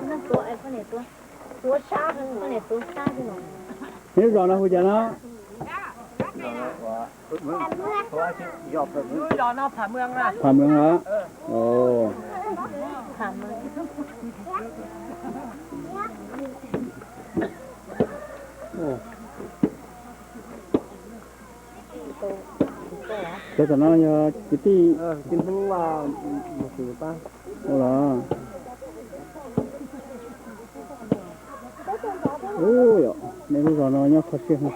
Neb lub zos no hu cas no? Pham Meev los? Cov tom no yog kwv tij. Ua los. Ub, yog nej lub zos no nyob kho siab heev.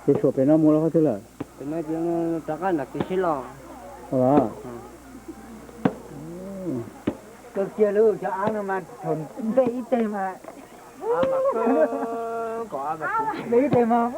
Ces suam pem no mus los qhov twg lawm? Rov qab nram kev sib los. Ua los. Kawg kiag lub cov av no mas thaum nte ib teg mas, nte ib teg mas.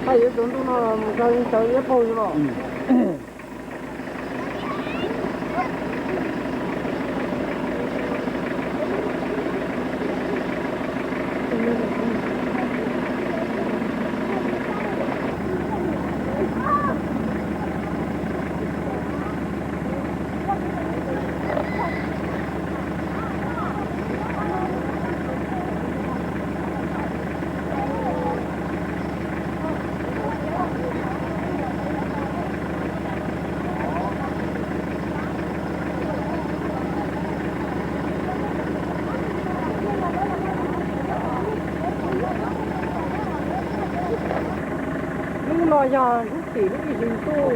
Haj yuav tsaus ntuj no mus tso yeej tsaus ib phaug li os. Lub no yog lub tim lub ib hlis ntuj.